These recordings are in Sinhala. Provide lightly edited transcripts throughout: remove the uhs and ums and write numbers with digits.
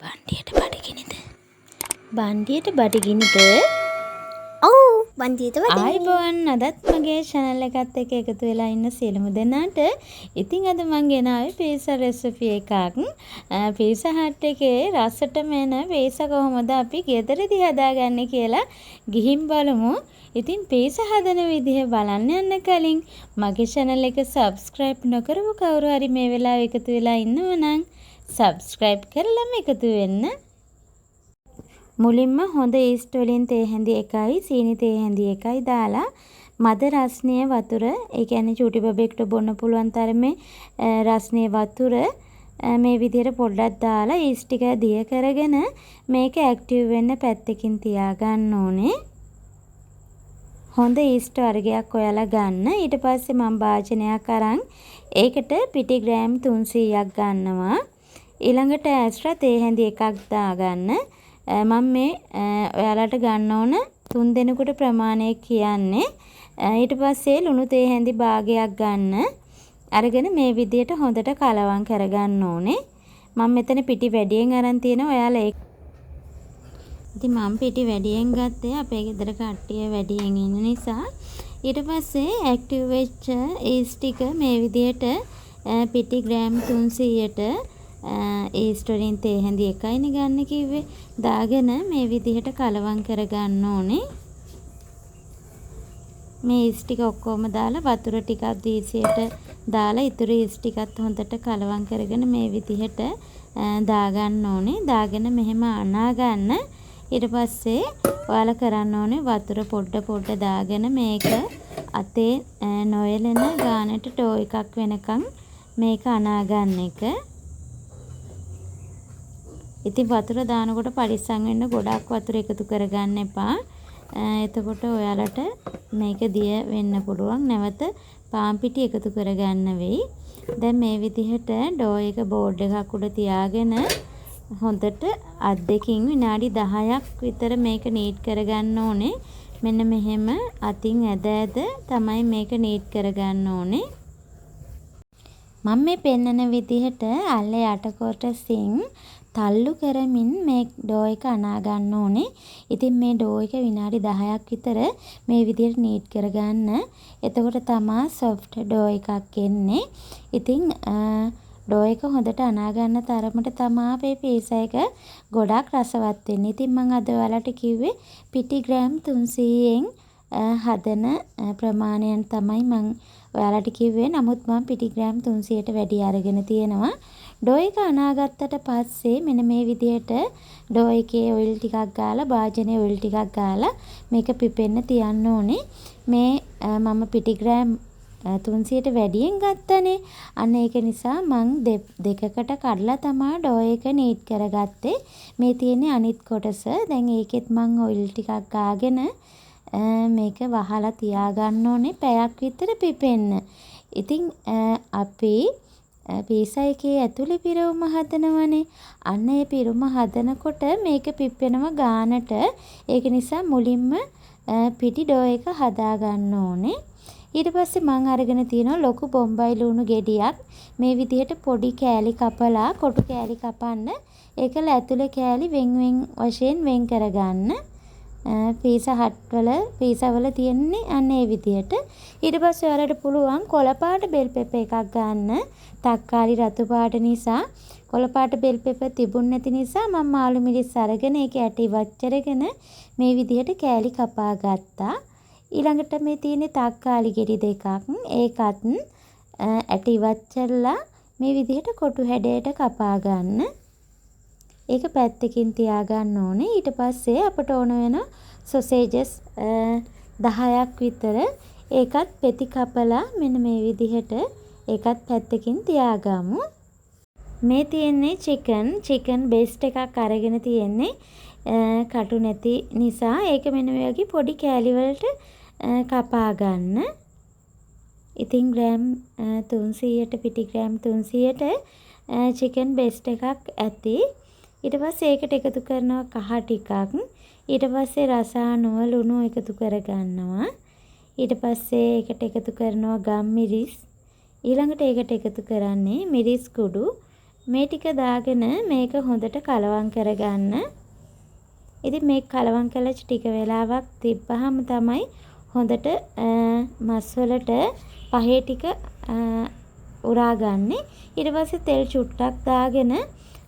බණ්ඩියට බඩගිනිද? බණ්ඩියට බඩගිනිද? ඔව්, බන්දියට බඩගිනි. ආයුබෝවන්, අදත් මගේ චැනල් එකත් එක්ක එකතු වෙලා ඉන්න සියලුම දෙනාට. ඉතින් අද මං ගෙනාවේ පීසා රෙසිපි එකක්. පීසා හට් එකේ රසටම එන පීසා කොහොමද අපි ගෙදරදී හදාගන්නේ කියලා ගිහින් බලමු. ඉතින් පීසා හදන විදිහ බලන්න යන්න කලින් මගේ චැනල් එක සබ්ස්ක්‍රයිබ් නොකරපු කවුරු හරි මේ වෙලාවේ එකතු වෙලා ඉන්නව නම් සබ්ස්ක්‍රයිබ් කරලම එකතු වෙන්න. මුලින්ම හොඳ ඊස්ට් වලින් තේ හැඳි එකයි සීනි තේ හැඳි එකයි දාලා මද රස්නිය වතුර, ඒ කියන්නේ චූටි බබෙක්ට බොන්න පුළුවන් තරමේ රස්නිය වතුර මේ විදිහට පොඩ්ඩක් දාලා ඊස්ට් ටික දිය කරගෙන මේක ඇක්ටිව් වෙන්න පැත්තකින් තියාගන්න ඕනේ. හොඳ ඊස්ට් වර්ගයක් ඔයාලා ගන්න. ඊට පස්සේ මම භාජනයක් අරන් ඒකට පිටි ග්‍රෑම් 300ක් ගන්නවා. ඊළඟට ඇස්ට්‍රා තේ හැඳි එකක් දාගන්න. මම මේ ඔයාලට ගන්න ඕන තුන් දෙනෙකුට ප්‍රමාණය කියන්නේ. ඊට පස්සේ ලුණු තේ හැඳි භාගයක් ගන්න. අරගෙන මේ විදියට හොඳට කලවම් කරගන්න ඕනේ. මම මෙතන පිටි වැඩියෙන් අරන් තියෙනවා. ඔයාලා ඒ ඉතින් මම පිටි වැඩියෙන් ගත්තේ අපේ ගෙදර කට්ටිය වැඩියෙන් ඉන්න නිසා. ඊට පස්සේ ඇක්ටිව් වෙච්ච ඊස්ට් ටික මේ විදියට පිටි ග්‍රෑම් 300ට, ඊස්ට් වලින් තේ හැඳි එකයිනේ ගන්න කිව්වේ, දාගෙන මේ විදිහට කලවම් කරගන්න ඕනේ. මේ ඊස්ට් ටික ඔක්කොම දාලා වතුර ටිකක් දීසියට දාලා ඉතුරු ඊස්ට් ටිකත් හොඳට කලවම් කරගෙන මේ විදිහට දාගන්න ඕනේ. දාගෙන මෙහෙම අනා ගන්න. ඊට පස්සේ ඔයාලා කරන්න ඕනේ වතුර පොඩ පොඩ දාගෙන මේක අතේ නොඑලෙන ගානට ඩෝ එකක් වෙනකන් මේක අනා ගන්න එක. ඉතින් වතුර දානකොට පරිස්සම් වෙන්න, ගොඩක් වතුර එකතු කරගන්න එපා. එතකොට ඔයාලට මේක දිය වෙන්න පුළුවන්. නැවත පාන් පිටි එකතු කරගන්න වෙයි. දැන් මේ විදිහට ඩෝ එක බෝඩ් එකක් උඩ තියාගෙන හොඳට අත් දෙකින් විනාඩි 10ක් විතර මේක නීඩ් කරගන්න ඕනේ. මෙන්න මෙහෙම අතින් ඇද ඇද තමයි මේක නීඩ් කරගන්න ඕනේ. මම මේ පෙන්නන විදිහට අල්ල යට කොටසින් තල්ලු කරමින් මේ ඩෝ එක අනා ගන්න ඕනේ. ඉතින් මේ ඩෝ එක විනාඩි 10ක් විතර මේ විදිහට නීඩ් කරගන්න. එතකොට තමා සොෆ්ට් ඩෝ එකක් එන්නේ. ඉතින් ඩෝ එක හොඳට අනා ගන්න තරමට තමා අපේ පීසා එක ගොඩක් රසවත් වෙන්නේ. ඉතින් මං අද ඔයාලට කිව්වේ පිටි ග්‍රෑම් 300න් හදන ප්‍රමාණයන් තමයි මං ඔයාලට කිව්වේ. නමුත් මං පිටි ග්‍රෑම් 300ට වැඩි අරගෙන තියෙනවා. ඩෝ එක අනාගත්තට පස්සේ මෙන්න මේ විදිහට ඩෝ එකේ ඔයිල් ටිකක් ගාලා, භාජනයේ ඔයිල් ටිකක් ගාලා මේක පිපෙන්න තියන්න ඕනේ. මේ මම පිටි ග්‍රෑම් 300ට වැඩියෙන් ගත්තනේ. අන්න ඒක නිසා මං දෙකකට කඩලා තමා ඩෝ එක නීඩ් කරගත්තේ. මේ තියෙන්නේ අනිත් කොටස. දැන් ඒකෙත් මං ඔයිල් ටිකක් ගාගෙන මේක වහලා තියාගන්න ඕනේ පැයක් විතර පිපෙන්න. ඉතින් අපි පීසා එකේ ඇතුලේ පිරවුම හදනවනේ. අන්න ඒ පිරුම හදනකොට මේක පිපෙනවා ගානට. ඒක නිසා මුලින්ම පිටි ඩෝ එක හදාගන්න ඕනේ. ඊට පස්සේ මං අරගෙන තියෙනවා ලොකු බොම්බයි ලුණු ගෙඩියක්. මේ විදිහට පොඩි කෑලි කපලා, කොටු කෑලි කපන්න. ඒකල ඇතුලේ කෑලි වෙන් වෙන් වශයෙන් වෙන් කරගන්න. පීසා හට් වල, පීසා වල තියෙන්නේ අන්න ඒ විදිහට. ඊට පස්සේ ඔයාලට පුළුවන් කොළ පාට බෙල් පෙපර් එකක් ගන්න. තක්කාලි රතු පාට නිසා කොළ පාට බෙල් පෙපර් තිබුණ නැති නිසා මම මාළු මිරිස් අරගෙන ඒක ඇට ඉවත් කරගෙන මේ විදිහට කෑලි කපා ගත්තා. ඊළඟට මේ තියෙන්නේ තක්කාලි ගෙඩි දෙකක්. ඒකත් ඇට ඉවත් කරලා මේ විදිහට කොටු හැඩයට කපා ගන්න. ඒක පැත්තකින් තියාගන්න ඕනේ. ඊට පස්සේ අපට ඕන වෙන සොසේජස් 10ක් විතර. ඒකත් පෙති කපලා මෙන්න මේ විදිහට ඒකත් පැත්තකින් තියාගමු. මේ තියෙන්නේ චිකන්. චිකන් බෙස්ට් එකක් අරගෙන තියෙන්නේ. කටු නැති නිසා ඒක මෙන්න මේ වගේ පොඩි කෑලි වලට කපා ගන්න. ඉතින් ග්‍රෑම් 300ට, පිටි ග්‍රෑම් 300ට චිකන් බෙස්ට් එකක් ඇති. ඊට පස්සේ ඒකට එකතු කරනවා කහ ටිකක්. ඊට පස්සේ රස අනුව ලුණු එකතු කරගන්නවා. ඊට පස්සේ ඒකට එකතු කරනවා ගම්මිරිස්. ඊළඟට ඒකට එකතු කරන්නේ මිරිස් කුඩු. මේ ටික දාගෙන මේක හොඳට කලවම් කරගන්න. ඉතින් මේක කලවම් කරලා ටික වෙලාවක් තිබ්බහම තමයි හොඳට මස් වලට පහේ ටික උරාගන්නේ. ඊට පස්සේ තෙල් චුට්ටක් දාගෙන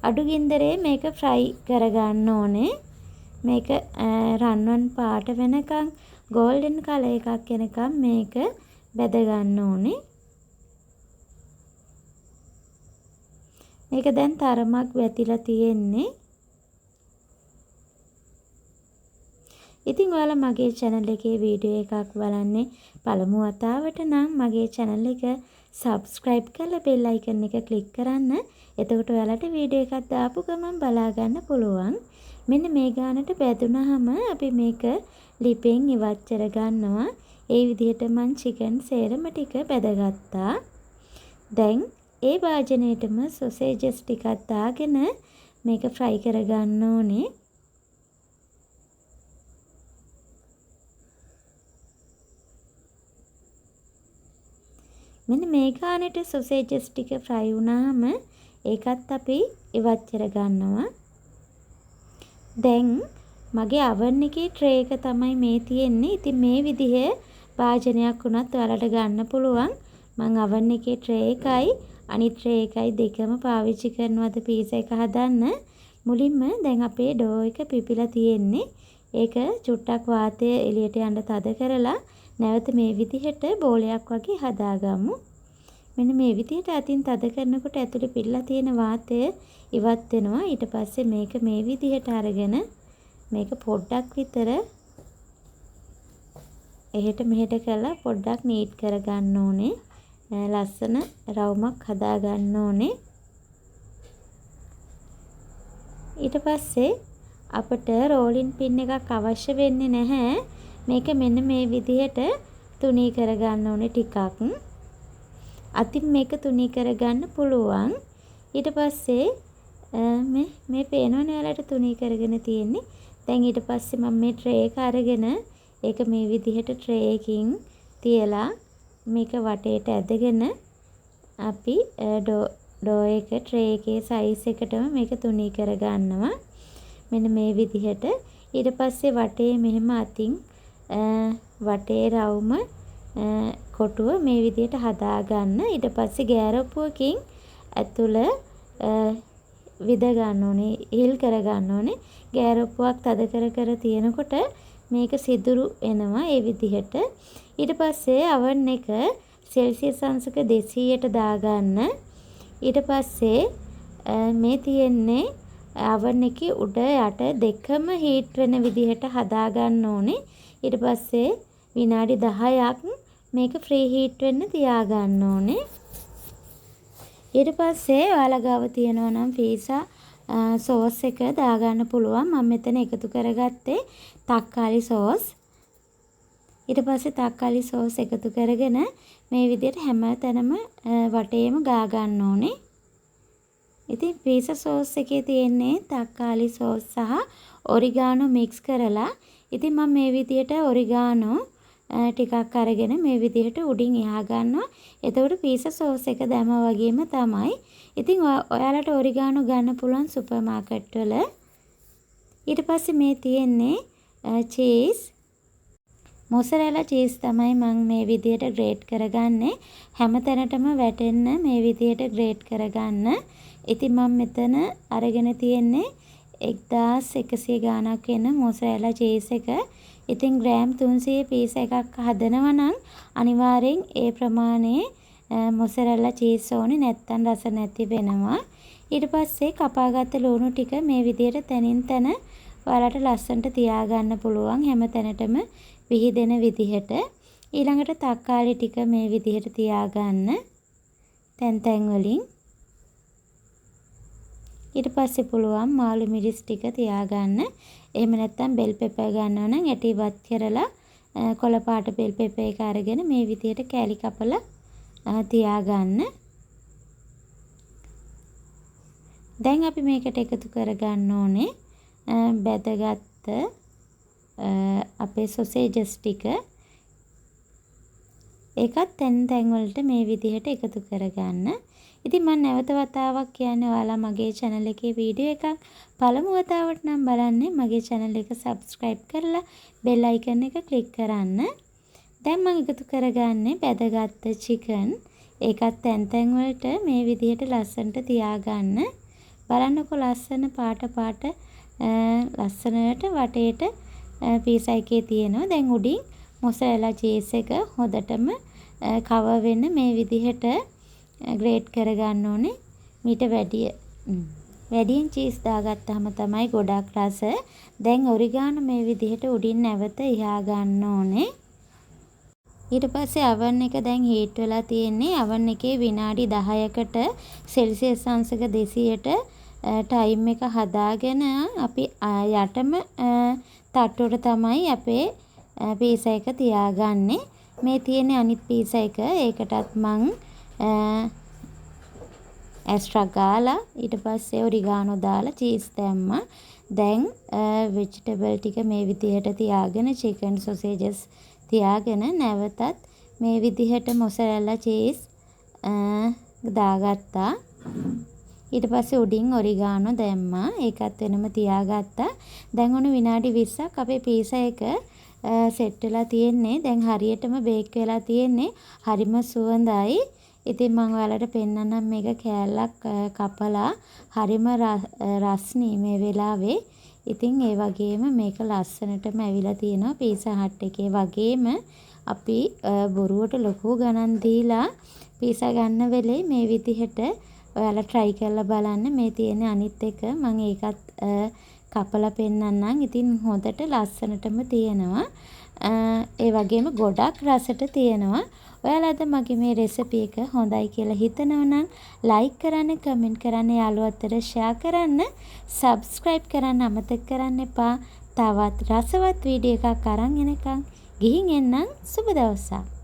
අඩු ගින්දරේ මේක ෆ්‍රයි කරගන්න ඕනේ. මේක රන්වන් පාට වෙනකන් ගෝල්ඩන් කලර් එකක් එනකන් මේක බැද ගන්න ඕනේ. මේක දැන් තරමක් වැතිලා තියෙන්නේ. ඉතින් ඔයාලා මගේ channel එකේ වීඩියෝ එකක් බලන්නේ පළමු වතාවට නම් මගේ channel එක subscribe කරලා bell icon එක click කරන්න. එතකොට ඔයාලට වීඩියෝ එකක් දාපු ගමන් බලා ගන්න පුළුවන්. මෙන්න මේ ගානට බැදුනහම අපි මේක ලිපෙන් ඉවත් කරගන්නවා. ඒ විදිහට මං චිකන් සේරම ටික බැදගත්තා. දැන් ඒ භාජනයටම සොසේජස් ටිකක් දාගෙන මේක ෆ්‍රයි කරගන්න ඕනේ. මෙන්න මේ ගානට සොසේජස් ටික ෆ්‍රයි වුණාම ඒකත් අපි ඉවත් කරගන්නවා. දැන් මගේ අවන් එකේ ට්‍රේ එක තමයි මේ තියෙන්නේ. ඉතින් මේ විදිහේ භාජනයක් වුණත් ඔයාලට ගන්න පුළුවන්. මං අවන් එකේ ට්‍රේ එකයි අනිත් ට්‍රේ එකයි දෙකම පාවිච්චි කරනවාද පීසා එක හදන්න. මුලින්ම දැන් අපේ ඩෝ එක පිපිලා තියෙන්නේ. ඒක චුට්ටක් වාතය එළියට යන්න තද කරලා නැවත මේ විදිහට බෝලයක් වගේ හදාගමු. මෙන්න මේ විදිහට අතින් තද කරනකොට ඇතුලේ පිරලා තියෙන වාතය ඉවත් වෙනවා. ඊට පස්සේ මේක මේ විදිහට අරගෙන මේක පොඩ්ඩක් විතර එහෙට මෙහෙට කරලා පොඩ්ඩක් නීට් කරගන්න ඕනේ. ලස්සන රවුමක් හදාගන්න ඕනේ. ඊට පස්සේ අපට රෝලින් පින් එකක් අවශ්‍ය වෙන්නේ නැහැ. මේක මෙන්න මේ විදිහට තුනී කරගන්න ඕනේ ටිකක්. අතින් මේක තුනී කරගන්න පුළුවන්. ඊට පස්සේ මේ පේනවනේ ඔයාලට තුනී කරගෙන තියෙන්නේ. දැන් ඊට පස්සේ මම මේ ට්‍රේ එක අරගෙන ඒක මේ විදිහට ට්‍රේ එකකින් තියලා මේක වටේට ඇදගෙන අපි ඩෝ එක ට්‍රේ එකේ සයිස් එකටම මේක තුනී කරගන්නවා. මෙන්න මේ විදිහට. ඊට පස්සේ වටේ මෙහෙම අතින් වටේ රවුම කොටුව මේ විදිහට හදාගන්න. ඊට පස්සේ ගෑරප්පුවකින් ඇතුළ විද ගන්න ඕනේ, හිල් කර ගන්න ඕනේ. ගෑරප්පුවක් තද කර කර තියෙනකොට මේක සිදුරු එනවා ඒ විදිහට. ඊට පස්සේ අවන් එක සෙල්සියස් අංශක 200ට දාගන්න. ඊට පස්සේ මේ තියෙන්නේ අවන් එකේ උඩ යට දෙකම හීට් වෙන විදිහට හදාගන්න ඕනේ. ඊට පස්සේ විනාඩි 10ක් මේක ෆ්‍රී හීට් වෙන්න තියාගන්න ඕනේ. ඊට පස්සේ ඔයාලා ගාව තියෙනවා නම් පීසා සෝස් එක දාගන්න පුළුවන්. මම මෙතන එකතු කරගත්තේ තක්කාලි සෝස්. ඊට පස්සේ තක්කාලි සෝස් එකතු කරගෙන මේ විදිහට හැම තැනම වටේම ගා ගන්න ඕනේ. ඉතින් පීසා සෝස් එකේ තියෙන්නේ තක්කාලි සෝස් සහ ඔරිගානෝ මික්ස් කරලා. ඉතින් මම මේ විදිහට ඔරිගානෝ ටිකක් අරගෙන මේ විදිහට උඩින් එහා ගන්නවා. එතකොට පීසා සෝස් එක දැම්මා වගේම තමයි. ඉතින් ඔයාලට ඔරිගානෝ ගන්න පුළුවන් සුපර් මාකට් වල. ඊට පස්සේ මේ තියෙන්නේ චීස්. මොසරෙලා චීස් තමයි මං මේ විදිහට ග්‍රේට් කරගන්නේ. හැම තැනටම වැටෙන්න මේ විදිහට ග්‍රේට් කරගන්න. ඉතින් මං මෙතන අරගෙන තියෙන්නේ 1100 ගාණක් වෙන මොසරෙලා චීස් එක. ඉතින් ග්‍රෑම් 300 පීස් එකක් හදනවා නම් අනිවාර්යෙන් ඒ ප්‍රමාණයේ මොසරෙලා චීස් ඕනේ, නැත්තම් රස නැති වෙනවා. ඊට පස්සේ කපාගත්ත ලුණු ටික මේ විදිහට තැනින් තැන ඔයාලට ලස්සනට තියාගන්න පුළුවන් හැම තැනටම විහිදෙන විදිහට. ඊළඟට තක්කාලි ටික මේ විදිහට තියාගන්න තැන් තැන් වලින්. ඊට පස්සේ පුළුවන් මාළු මිරිස් ටික තියාගන්න. එහෙම නැත්නම් බෙල් පෙපර් ගන්නවා නම් ඇටි ඉවත් කරලා කොළ පාට බෙල් පෙපර් එක අරගෙන මේ විදිහට කෑලි කපලා තියාගන්න. දැන් අපි මේකට එකතු කරගන්න ඕනේ බැදගත්ත අපේ සොසේජස් ටික. ඒකත් තැන් තැන් වලට මේ විදිහට එකතු කරගන්න. ඉතින් මං නැවත වතාවක් කියන්නේ ඔයාලා මගේ channel එකේ වීඩියෝ එකක් පළමු වතාවට නම් බලන්නේ මගේ channel එක subscribe කරලා bell icon එක ක්ලික් කරන්න. දැන් මං එකතු කරගන්නේ බැදගත්ත චිකන්. ඒකත් තැන් තැන් වලට මේ විදිහට ලස්සනට තියාගන්න. බලන්නකෝ ලස්සන පාට පාට ලස්සනට වටේට පීසා එකේ තියෙනවා. දැන් උඩින් මොසරෙලා චීස් එක හොඳටම කවර් වෙන්න මේ විදිහට ග්‍රේට් කරගන්න ඕනේ. මීට වැඩිය වැඩියෙන් චීස් දාගත්තාම තමයි ගොඩක් රස. දැන් ඔරිගානෝ මේ විදිහට උඩින් නැවත ඉහා ගන්න ඕනේ. ඊට පස්සේ අවන් එක දැන් හීට් වෙලා තියෙන්නේ. අවන් එකේ විනාඩි 10කට සෙල්සියස් අංශක 200ට ටයිම් එක හදාගෙන අපි යටම තට්ටුවට තමයි අපේ පීසා එක තියාගන්නේ. මේ තියෙන්නේ අනිත් පීසා එක. ඒකටත් මං ඇස්ට්‍රා ගාලා ඊට පස්සේ ඔරිගානෝ දාලා චීස් දැම්මා. දැන් වෙජිටබල් ටික මේ විදිහට තියාගෙන චිකන් සොසේජස් තියාගෙන නැවතත් මේ විදිහට මොසරෙල්ලා චීස් දාගත්තා. ඊට පස්සේ උඩින් ඔරිගානෝ දැම්මා. ඒකත් වෙනම තියාගත්තා. දැන් ඔන්න විනාඩි 20ක් අපේ පීසා එක සෙට් වෙලා තියෙන්නේ. දැන් හරියටම බේක් වෙලා තියෙන්නේ. හරිම සුවඳයි. ඉතින් මං ඔයාලට පෙන්නන්නම් මේක කෑල්ලක් කපලා හරිම රස්නි මේ වෙලාවේ. ඉතින් ඒ වගේම මේක ලස්සනටම ඇවිල්ලා තියෙනවා පීසා හට් එකේ වගේම අපි බොරුවට ලොකු ගණන් දීලා පීසා ගන්න වෙලේ මේ විදිහට ඔයාලා try කරලා බලන්න. මේ තියෙන අනිත් එක මං ඒකත් කපලා පෙන්නන්නම්. ඉතින් හොඳට ලස්සනටම තියෙනවා. ඒ වගේම ගොඩක් රසට තියෙනවා. ඔයාලා අද මගේ මේ රෙසිපි එක හොඳයි කියලා හිතනවා නම් ලයික් කරන්න, කමෙන්ට් කරන්න, යාළුවෝ අතර ෂෙයා කරන්න, සබ්ස්ක්‍රයිබ් කරන්න අමතක කරන්න එපා. තවත් රසවත් වීඩියෝ එකක් අරන් එනකන් ගිහින් එන්නම්. සුබ දවසක්.